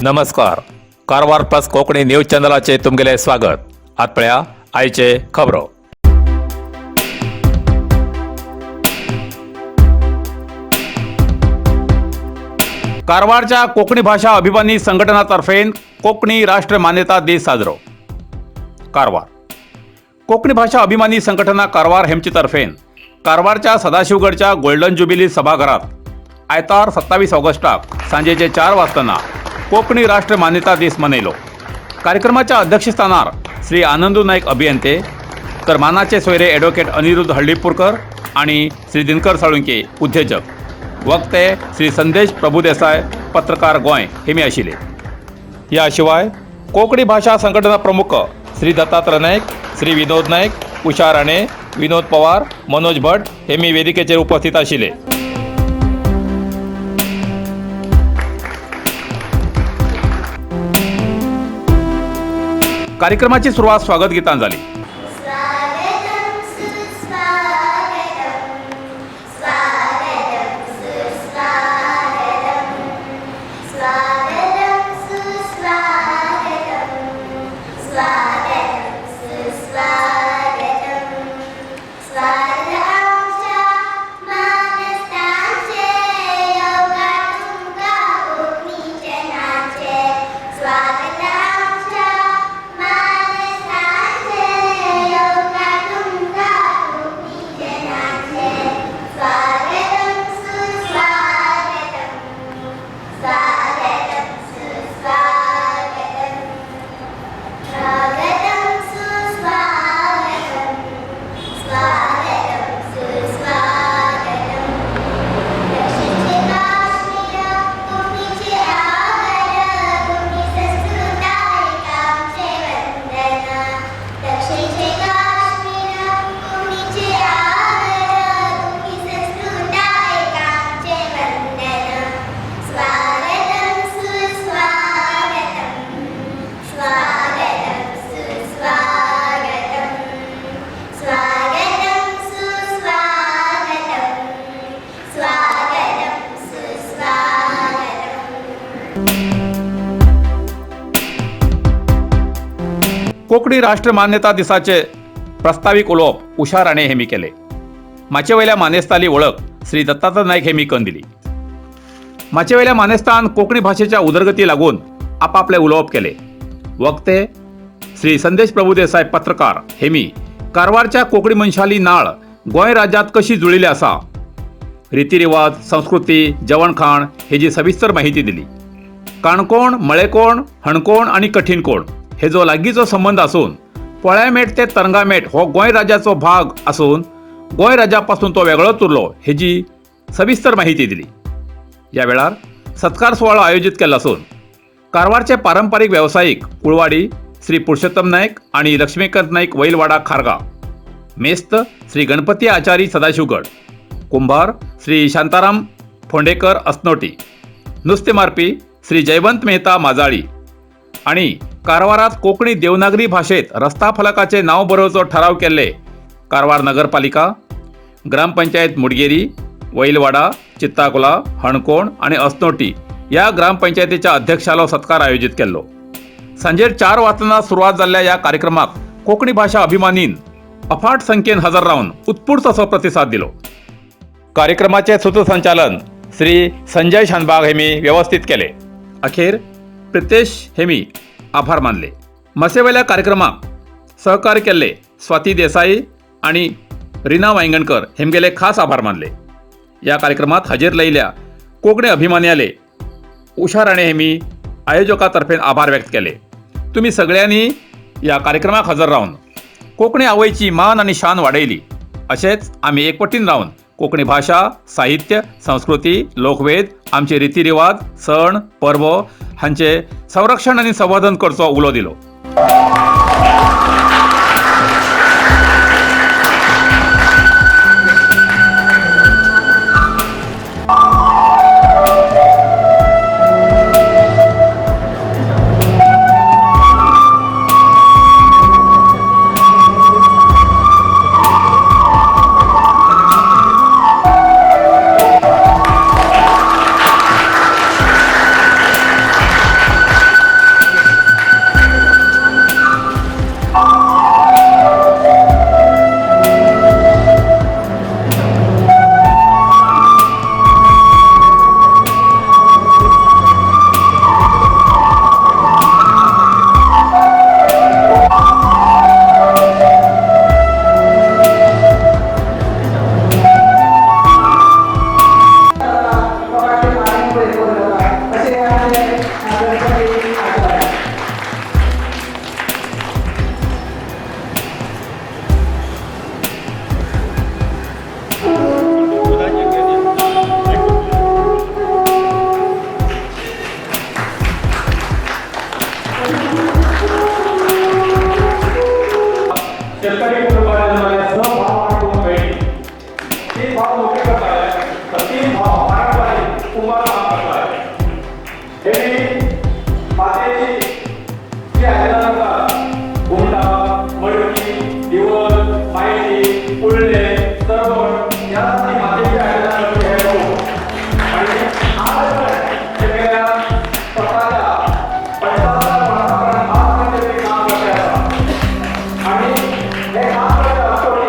नमस्कार, Karwar plus Konkani news चॅनलाचे तुमगेले स्वागत. आत पळया आयचे खबरो. कारवारच्या कोकणी भाषा अभिमानी संघटनातर्फे कोकणी राष्ट्र मान्यता दीस साजरो. कारवार कोकणी भाषा अभिमानी संघटना कारवार हेमचे तर्फेन कारवारच्या सदाशिवगडच्या गोल्डन ज्युबिली सभाघरात आयतार 27 ऑगस्टाक सांजेचे 4 वाजताना कोकणी राष्ट्र मान्यता दीस मनयलो. कार्यक्रमाच्या अध्यक्षस्थानार श्री आनंदू नाईक अभियंते, तर मानाचे सोयरे ॲडव्होकेट अनिरुद्ध हळदीपूरकर आणि श्री दिनकर साळुंके उद्योजक, वक्ते श्री संदेश प्रभुदेसाय पत्रकार गोंय हे मी आशिल्ले. या शिवाय कोकणी भाषा संघटना प्रमुख श्री दत्तात्रय नाईक, श्री विनोद नाईक, उषा राणे, विनोद पवार, मनोज भट हे मी वेदिकेचेर उपस्थित आशिल्ले. कार्यक्रमाची सुरुवात स्वागत गीतान जाली. स्वागतं सुस्वागतं, स्वागतं सुस्वागतं, स्वागतं सुस्वागतं, स्वागतं सुस्वागतं. स्वागत आमच्या मानस्तांचे, योगा तुमकां कोंकणीचे नाचे. स्वागत आमच्या मानस्तांचे, योगा तुमकां कोंकणीचे नाचे. स्वागतं सुस्वागतं, स्वागतं सुस्वागतं, स्वागतं सुस्वागतं, स्वागतं सुस्वागतं. दक्षिणचे काश्मीर कोंकणीचे आगर, कोंकणी संस्कृतायेक आमचें वंदन. दक्षिणचे काश्मीर कोंकणीचे आगर, कोंकणी संस्कृतायेक आमचें वंदन. स्वागतं सुस्वागतं, स्वागतं सुस्वागतं, स्वागतं सुस्वागतं, स्वागतं सुस्वागतम्. कोकणी राष्ट्र मान्यता दिसाचे प्रस्ताविक उलोवप उषा राणे हेमी केले. माचे वयल्या मानेस्ताली वळख श्री दत्तात्रय नाईक हेमी करून दिली. माचे वयल्या मानेस्तान कोकणी भाषेच्या उदरगती लागून आपापले उलोवप केले. वक्ते श्री संदेश प्रभुदेसाय पत्रकार हेमी कारवारच्या कोकणी मनशाली नाळ गोंय राज्यात कशी जुळिल्ली आसा, रीतिरिवाज, संस्कृती, जेवणखाण हेजी सविस्तर माहिती दिली. काणकोण, मळेकोण, हणकोण आणि कठीणकोण हे जो लागींचो संबंद आसून पोळ्यामेट ते तरंगामेट हो गोंय राज्याचो भाग आसून गोंय राज्यापासून तो वेगळोच उरलो हेजी सविस्तर माहिती दिली. या वेळार सत्कार सुवाळो आयोजीत केल्लो आसून कारवारचे पारंपारीक वेवसायीक कुळवाडी श्री पुरुषोत्तम नाईक आणि लक्ष्मीकांत नाईक वैलवाडा खारगा, मेस्त श्री गणपती आचारी सदाशिवगड, कुंभार श्री शांताराम फोंडेकर असनोटी, नुस्तें मारपी श्री जयवंत मेहता माजाळी आणि कारवारात कोकणी देवनागरी भाषेत रस्ता फलकाचे नाव बरोवचो ठराव केल्ले कारवार नगरपालिका, ग्रामपंचायत मुडगेरी, वैलवाडा, चित्ताकुला, हणकोण आणि असनोटी या ग्रामपंचायतीच्या अध्यक्षालो सत्कार आयोजित केल्लो. सांजेर 4 वाजताना सुरवात जाल्ल्या या कार्यक्रमाक कोकणी भाषा अभिमानीन अफाट संख्येन हजर रावन उत्स्फूर्त असो प्रतिसाद दिलो. कार्यक्रमाचे सूत्रसंचालन श्री संजय शानबाग हेमी व्यवस्थित केले. अखेर प्रितेश हेमी आभार मानले. मसेवेल्या कार्यक्रमाक सहकार्य केल्ले स्वाती देसाई आणि रीना वायंगणकर हेमगेले खास आभार मानले. या कार्यक्रमात हजेर लायिल्ल्या कोकणी अभिमान्याले उषा राणे हेमी आयोजकातर्फे आभार व्यक्त केले. तुम्ही सगळ्यांनी या कार्यक्रमाक हजर रावन कोकणी आवयची मान आणि शान वाडयली. अशेंच आमी एकवटीन रावन कोकणी भाषा, साहित्य, संस्कृती, लोकवेद, आमचे रीतिरिवाज, सण परबो हांचे संरक्षण आनी संवर्धन करचो उलो दिलो. शेतकरी कुटुंबात जन्मले 6 भाव आणि 2 बहिणी. 3 भाव नोकरी करताले तर 3 भाव पारंपरिक कुंभार काम करताले. हेणी मातयेची जी आयदनां करतात, घुमटां, मडकी, दिवल, मायटी, कुळणे, सरवण ह्या ती मातयेची आयदनां करपी हे लोक. आणि आज तेगेल्या स्वताच्या 75 वर्सां पर्यंत आज ते काम करते आसा. आणि हे काम करता आसतना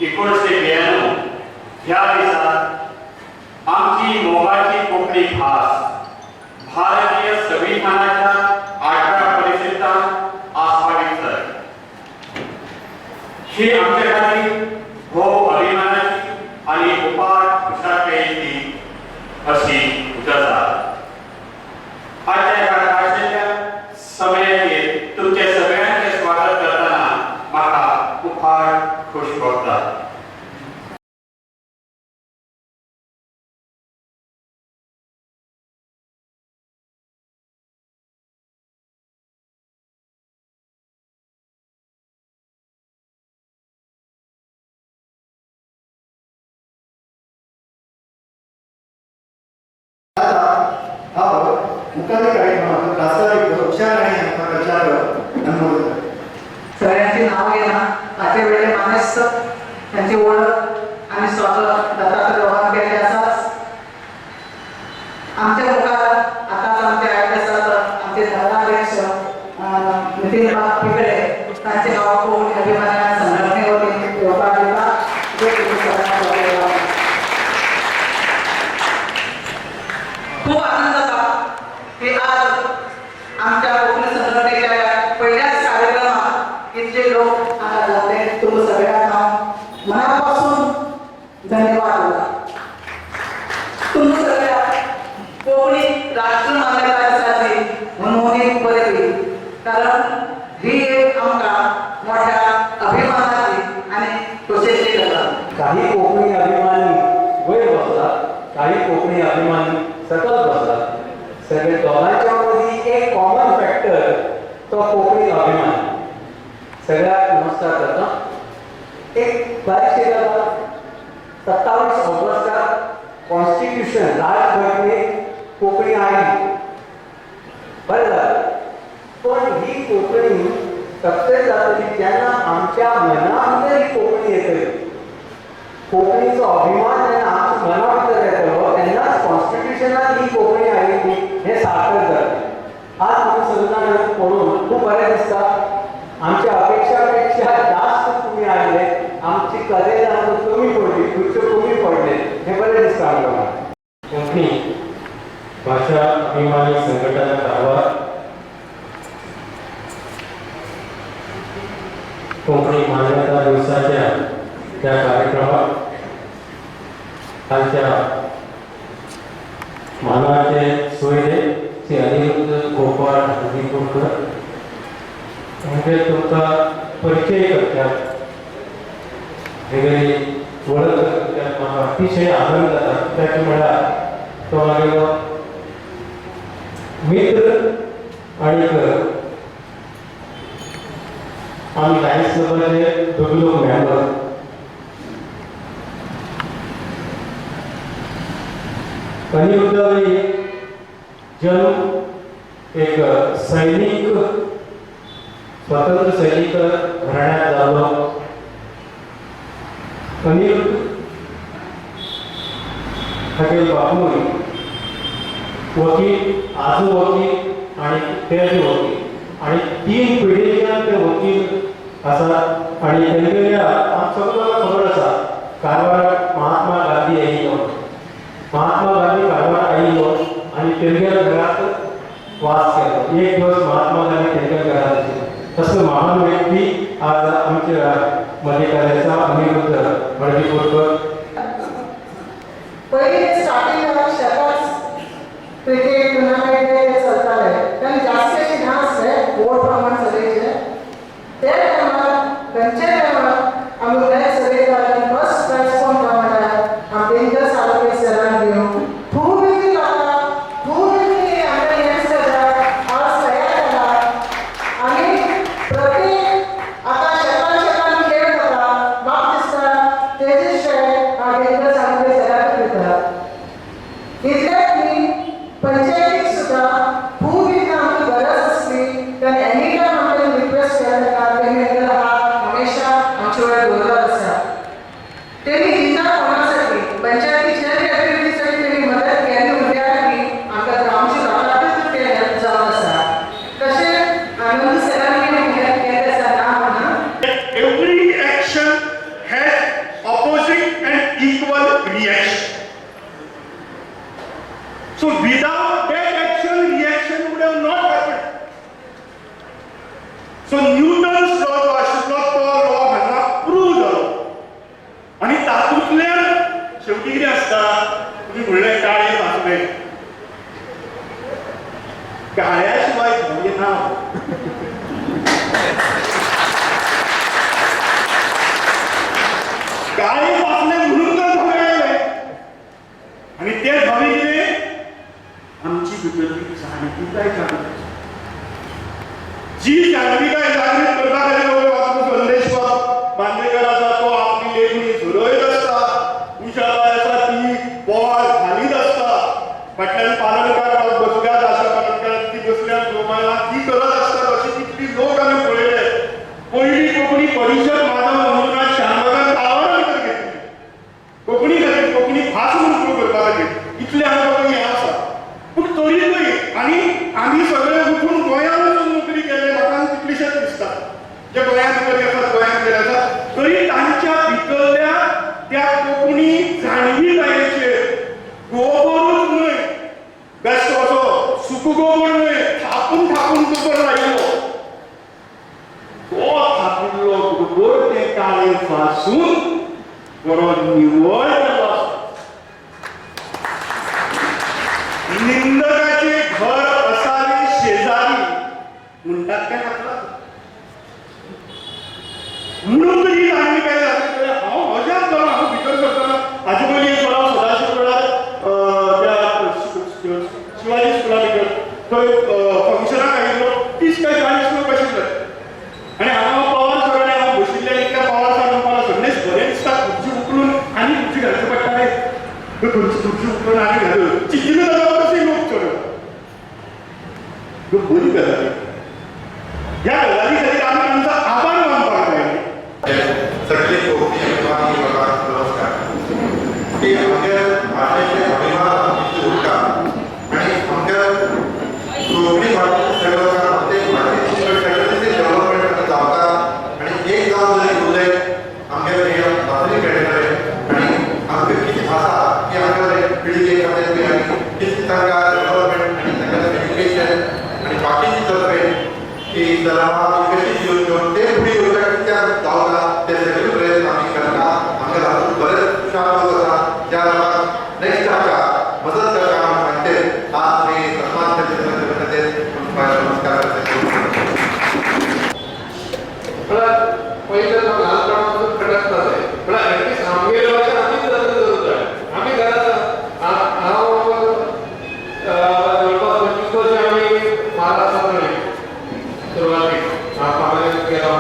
1992 ह्या दिसा आमची मोगाची कोंकणी भास भारतीय संविधानाच्या 8व्या परिच्छेदात आस्पावीत जाली. ही आमच्या खातीर भोव अभिमानाची आनी उपाट खुशालकायेची अशी गजाल. आजच्या ह्या खाशेल्या समयाचेर तुमचे सगळ्यांचे स्वागत करतना म्हाका उपाट खोश भोगता. हांव मुखावेले कार्यक्रमाचो प्रास्तावीक उषा राणे हांकां प्रचार अनुमोदन. सगळ्यांची नाव घेना, हाचे वेळे मानेस्त त्यांची वळख आनी स्वागत दत्तात्रय दोगांक केल्लें आसाच. आमच्या मुखार आतांच आमचे आयले आसात आमचे नगराध्यक्ष नितीन बाब पिंगळे. तांचे हांव कोंकणी अभिमान्या संघटने वतीन येवकार दिता. खूब आनंद जाता की आज आमच्या कोंकणी संघटनेच्या पहिल्याच कार्यक्रमात इतले लोक हांगा जाले. तुमकां सगळ्यांक हांव मनापासून धन्यवाद दिता. तुमकां सगळ्यांक कोंकणी राष्ट्र मान्यता दिसाची हुनहुनीत परबीं, कारण ही एक आमकां मोठ्या अभिमानाची आनी खोशयेची गजाल. काही कोकणी अभिमानी वयर बसतात, काही कोकणी अभिमानी सकल बसतात. सगळे दोगांच्या मदीं एक कॉमन फॅक्टर, तो कोकणी अभिमान. सगळ्याक नमस्कार करता. एक बारीकशी गजाल, 27 ऑगस्टाक कॉन्स्टिट्युशन, राजघटनेत कोंकणी आयली, बरें जालें. पण ही कोंकणी सक्सेस जातली जेन्ना आमच्या मना भितर ही कोंकणी येतली. कोंकणीचो अभिमान जेन्ना आमच्या मना भितर येतलो तेन्नाच कॉन्स्टिट्युशनात ही कोंकणी आयिल्ली हें सार्थक जातलें. आज आमी सगळ्यांना पळोवन खूब बरें दिसता. आमच्या अपेक्षा पेक्षा जास्त तुमी आयले. आमची कदेलां आमकां कमी पडली, खुर्च्यो कमी पडले, हें बरें दिसता आमकां. कोंकणी भाशा अभिमानी संघटना कारवार, कोंकणी मान्यता दिवसाच्या त्या कार्यक्रमात आमच्या मानाचे सोयरे श्री अनिरुद्ध गोपाळ हळदीपूरकर म्हणजे तुमकां परिचय करतात, वेगळी वळख करतात, म्हाका अतिशय आनंद जाता. कित्याक म्हळ्यार तो म्हागेलो मित्र आनीक आमी लायन्स क्लबाचे दोगी लोक मेंबर. अनिरुद्धाली जन्म एक सैनिक, स्वतंत्र सैनिक घराण्यात जालो. अनिरुद्ध हागेलो बापूय वकील, आजो वकील आणि तेजो वकील आणि तीन पिढीच्यान ते वकील आसात. आणि तेंगेल्या आमकां सगळ्यांक खबर आसा, कारवाराक महात्मा गांधी आयिल्लो. महात्मा गांधी कारवार आयिल्लो आनी तेंगेल्या घरात वास केलो. एक दिवस महात्मा गांधी तेंच्या घरात आशिल्लो. तसो महान व्यक्ती आज आमच्या मदीं आसा, अनिरुद्ध हळदीपूरकर. पयलीं स्टार्टिंगाक शेताच क्रिकेट टुर्नामेंट चलताले तेन्ना जास्त अशी नासले, बोर्ड प्रमाण चलयचे. ते टायमार, खंयच्या टायमार आमी मॅच चलयताले, फर्स्ट प्रायज कोण काय म्हणल्यार आमी डेंजर सारके सरान घेवन खूब इतली जाता, खूब इतली आमकां यंगस्टराक आज तयार जाला. आनी प्रत्येक आतां शेतान शेतान खेळ जाता. म्हाका दिसता तेजे श्रेय हांव डेंजर सारके सराक दिता. इतलेंच न्ही, पंचायतीक सुद्दां खूब एकदां आमकां गरज आसली तेन्ना एनी टायम आमकां रिक्वेस्ट केलें ताका, तेणी एकदां हात हमेशा आमचे वयर दवरलो आसा. तेणी दिता कोणासाठी पंचायतीच्या ऍक्टिव्हिटीसाठी तेणी मदत केली म्हणल्यार की आमकां ग्रावंडची लोकांकूच ते हेल्प जावन आसा. तशें आनंद सरांनी हेल्प केल्लें आसा, ना म्हणना. Every action has Without that action, reaction would have not happen. So Newton's law जो आशिल्लो तो लॉ हांगा प्रूव जालो आनी तातूंतल्यान शेवटी कितें आसता, तुमी म्हणलें काळें वाचलें, काळ्या शिवाय धवें ना. काळें वाचलें म्हणून तर धवें आयलें आनी तें धवें कितें आमची भितरली जाणविकाय जागृत, जी जाणविकाय जागृत करपा खातीर संदेश बांदेकर आसा तो आपली लेखणी झरयत आसता, उषाबाय आसा ती बोवाळ घालीत आसता, फाटल्यान पालनकार बसल्यात, आशा पालनकार ती बसल्यात, गोमाया ती करत आसतात. अशी कितली लोक आमी पळयले. पयली कोंकणी परिशद माधव मंजुनाथ शानभागान कारवारा भितर घेतली कोंकणी खातीर, कोंकणी भास म्हणून करपा खातीर. इतलें आमकां हें आसा. पूण तरीकय आनी आमी सगळे उठून गोंयांत वचून नोकरी केले लोकांक कितलेशेच दिसता जे गोंयांत भितर आसात, गोंयांत गेले आसात, तरी तांच्या भितरल्या त्या कोंकणी जाणविकायेचेर गोबरूच न्हय, बेश्टो असो सुको गोबर न्हय, थापून थापून गोबर लायिल्लो, तो थापिल्लो गोबर तें काळें फासून बरो निवळ जाल्लो आसता. निंदकाचे घर असावे शेजारी म्हणटात तें घातलां म्हणून तरी जाणविकाय जाली. हांव अजाप जालो. हांव भितर सरतना हाजे पयलीं एक वेळा सदाशिव वेळार त्या शिवाजी स्कुला भितर थंय फंक्शनाक आयिल्लो, 30 काय 40 लोक आशिल्ले आनी हांगा पवार सर आनी हांव बशिल्ले. इतल्या पवार सर म्हणपाक संदेश बरें दिसता, खुर्ची उखलून आनी खुर्ची घालची पडटा रे, खुर्ची उखलून आनी घालून चिंतिल्ले ताच्या परसय लोक चड. बरी गजाली, ह्या गजाली खातीर आमी तांचो आभार मानपाक जाय. सगळे कोंकणी अभिमानी लोकांक नमस्कार. की आमच्या भाशेचे अभिमान आमचे उरता आनी आमच्या कोंकणी भाशेचे सगळे लोकांक आमचे भाशेची सगळे डेव्हलपमेंट जावता आनी एक जावन जरी उरले आमगे भाशेक मेळटले आनी आमकां कितें आसा की आमच्या पिळगेक आमच्या कितें तांकां डेव्हलपमेंट आनी तांकां एज्युकेशन आनी बाकीची तर्फे की तरां कशी घेवन ते फुडें येवच्या कित्याक जावता ते सगळे प्रयत्न आमी करता. आमच्या हातूंत बरेच हुशार लोक आसा ज्या लोकांक नेक्स्ट हाका मदत करता म्हणून सांगते. आज मी सन्मान करते, नमस्कार करते. पयलीं ल्हानपणापासून खटकताले, म्हळ्यार एटलिस्ट आमगेले भाशेन आमीच जतन करूंक जाय. आमी घरांत हांव जवळपास 25 वर्सां आमी महाराष्ट्रांत रावली सुरवातीक हांवें गेलो.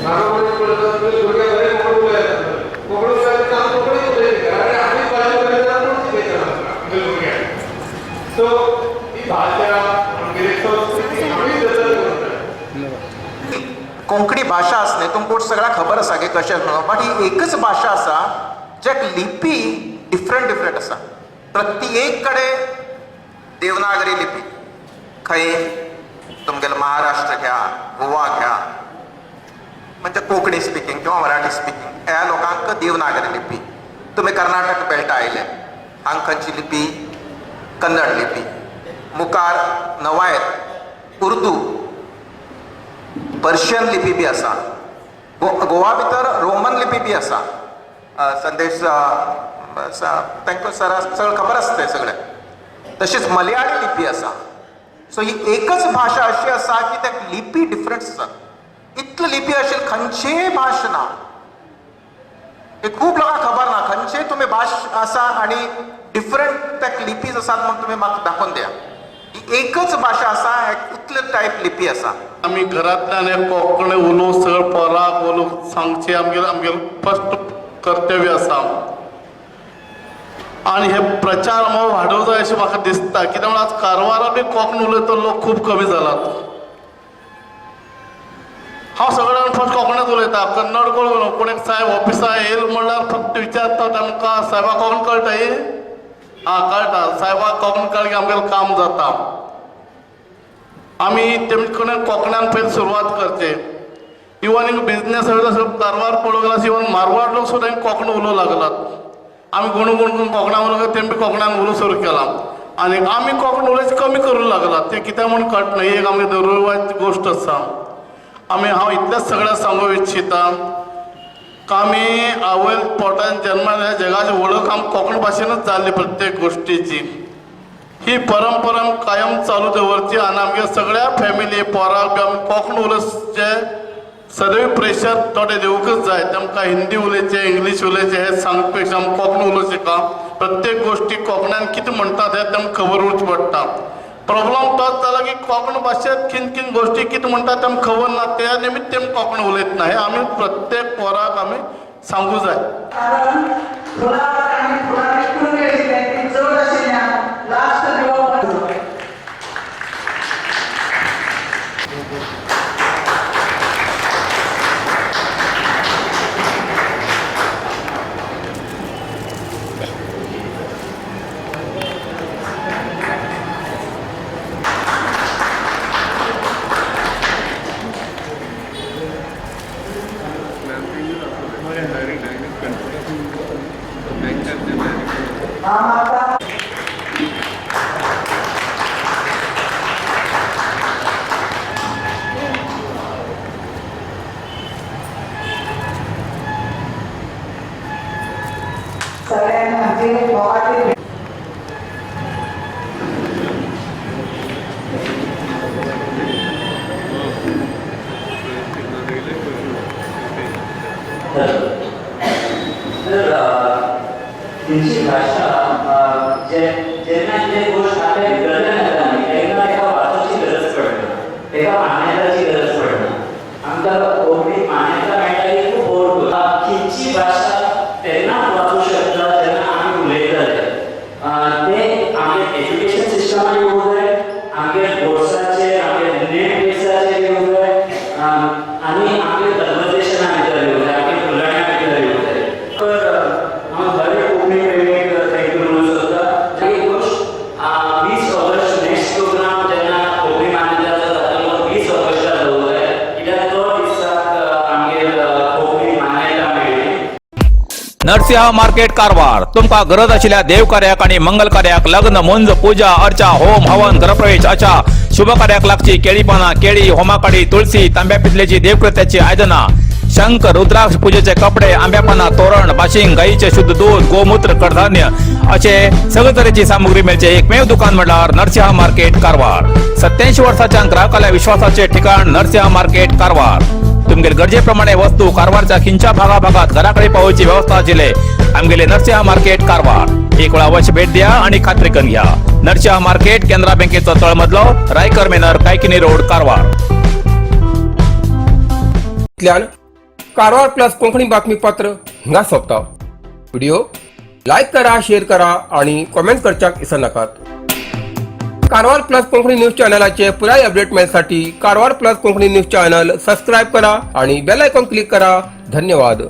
म्हाका कोणी पळयता भुरगे बरे कोंकणी उलयतात, कोंकणी उलयता, आमी कोंकणीच उलयता, कारण आमीच भाशा उलयता, कोण शिकयता आमगे भुरग्यांक. सो ही भाशा आमगेली संस्कृती आमी जतन करूंक जाय. कोंकणी भाशा आसले तुमकां सगळ्यांक खबर आसा की कशें म्हणून, बट ही एकच भाशा आसा ज्याक लिपी डिफरंट डिफरंट आसा. प्रत्येक कडेन देवनागरी लिपी, खंय तुमगेलो महाराष्ट्र घ्या, गोवा घ्या, म्हणजे कोंकणी स्पिकींग किंवा मराठी स्पिकींग ह्या लोकांक देवनागरी लिपी. तुमी कर्नाटक बेल्टा आयले, हांगा खंयची लिपी, कन्नड लिपी. मुखार नवायत उर्दू, पर्शियन लिपी बी आसा. गोवा भितर रोमन लिपी बी आसा. संदेश तांकां सर सगळें खबर आसता तें सगळें. तशीच मलयाळी लिपी आसा. सो ही एकच भाशा अशी आसा की त्या लिपी डिफरंट आसा. इतली लिपी आशिल्ली खंयचीय भाश ना. हे खूब लोकांक खबर ना खंयचेय तुमी भाश आसा आनी डिफरंट त्या लिपीज आसात म्हूण तुमी म्हाका दाखोवन दिया. ही एकच भाशा आसा, इतले टायप लिपी आसा. आमी घरांतल्यान हे कोंकणी उलोवंक सगळें पोराक उलोवंक सांगचें आमगेलें आमगेलें फस्ट कर्तव्य आसा आनी हे प्रचार म्हाका वाडोवंक जाय अशें म्हाका दिसता. कित्याक म्हणल्यार आज कारवारा बी कोंकणी उलयता लोक खूब कमी जालात. हांव सगळ्यांक फक्त कोंकणीच उलयता, कन्नड कोण उलोवं. कोण एक साहेब ऑफिसा येयल म्हणल्यार फक्त विचारता तांकां, साहेबा कोंकणी कळटा ही? आं कळटा साहेबा, कोंकणी कळ्ळें की आमगेलें काम जाता. आमी तेमचे कडेन कोंकण्यान पयलीं सुरवात करचे. इवन एक बिजनेस कारवार पळोवंक गेल्यार इवन मारवाड लोक सुद्दां कोंकणी उलोवंक लागलात. आमी गुण गुण गुण कोंकणान उलोवंक तेमी बी कोंकणान उलोवंक सुरू केलां. आनी आमी कोंकणी उलोवचें कमी करूंक लागला तें कित्याक म्हूण कळना ही एक आमगे दुर्दैवाची गोश्ट आसा. आमी हांव इतलेंच सगळ्यांक सांगूंक इच्छिता आमी आवय पोटान जन्माक ह्या जगाची वळख आमकां कोंकणी भाशेनूच जाल्ली प्रत्येक गोश्टीची. ही परंपरा कायम चालू दवरची आनी आमगे सगळ्या फॅमिली पोरांक बी आमी कोंकणी उलोवचें सदैव प्रेशर थोडे दिवंकच जाय. तेमकां हिंदी उलोवचें इंग्लीश उलोवचें हें सांगपा पेक्षा आमी कोंकणी उलोवचें का प्रत्येक गोश्टी कोंकण्यान कितें म्हणटात हें तेमकां खबर उरचें पडटा. प्रॉब्लम तोच जाला की कोंकणी भाशेंत किन किन गोश्टी कितें म्हणटात तेमकां खबर ना त्या निमित्त तेम कोंकणी उलयतना हें आमी प्रत्येक पोराक आमी सांगूं जाय. कारण फुलां आनी फुलां विकून मेळिल्लें ती चड आशिल्ल्यान लास्ट दिवप. सगळ्यांना आमची मोगाची. तर तुमची भाशा जेन्ना जे गोश्ट आपल्या भितरल्यान येता न्ही तेन्ना एका वाचूची गरज पडना, एका मान्यताची गरज पडना. आमकां कोंकणी मान्यता मेळटा ही खूब व्हड. खंयची भाशा तेन्नाच वाचूं शकता जेन्ना आमी उलयतले. ते आमगे एज्युकेशन सिस्टमान येवंक जाय, आमगे बोर्साचेर आमगे नेम बेसाचेर येवंक जाय आनी आमगे कन्वर्सेशना भितर येवंक जाय, आमगे उलोवण्या भितर येवंक जाय. तर हांव हर एक कोंकणी प्रेमीक thank you म्हणूंक सोदता. एक गोश्ट 20 ऑगस्ट नेक्स्ट प्रोग्राम जेन्ना कोंकणी मान्यताचो जातलो 20 ऑगस्टाक दवरूंक जाय, कित्याक तो दिसाक आमगेर कोंकणी मान्यता मेळ्ळी. नरसिंह मार्केट कारवार तुमकां गरज आशिल्ल्या देव कार्याक आनी मंगल कार्याक लग्न मुंज पूजा अर्चा होम हवन गृहप्रवेश अशा शुभ कार्याक लागची केळी पानां केळी होमाकाडी तुळसी तांब्या पितलेची देवकृत्याची आयदनां शंख रुद्राक्ष पूजेचे कपडे आंब्या पानां तोरण बाशिंग गायीचे शुद्ध दूध गोमूत्र कडधान्य असे सगळे तरेची सामुग्री मेळचे एकमेव दुकान म्हणल्यार नरसिंह मार्केट कारवार. 87 वर्साच्या ग्राहकाल्या विश्वासाचे ठिकाण नरसिंह मार्केट कारवार. तुमगेले गरजेप्रमाणे वस्तू कारवारच्या खिंच्या भागा भागात घराकडे पावोवची व्यवस्था आशिल्ले आमगेले नरसिंह मार्केट कारवार. एक वेळा अवश्य भेट द्या आणि खात्री करून घ्या. नरसिंह मार्केट, केनरा बँकेचो तळमजलो, रायकर मेनर, कायकिनी रोड, कारवार. इतल्यान कारवार प्लस कोंकणी बातमीपत्र हांगा सोंपता. व्हिडिओ लायक करा, शेअर करा आणि कॉमेंट करच्याक विसरनाकात. कारवार प्लस कोंकणी न्यूज चॅनलाचे पुराय अपडेट मेळसाठी Karwar plus Konkani news channel subscribe करा आणि बेल आयकॉन क्लिक करा. धन्यवाद.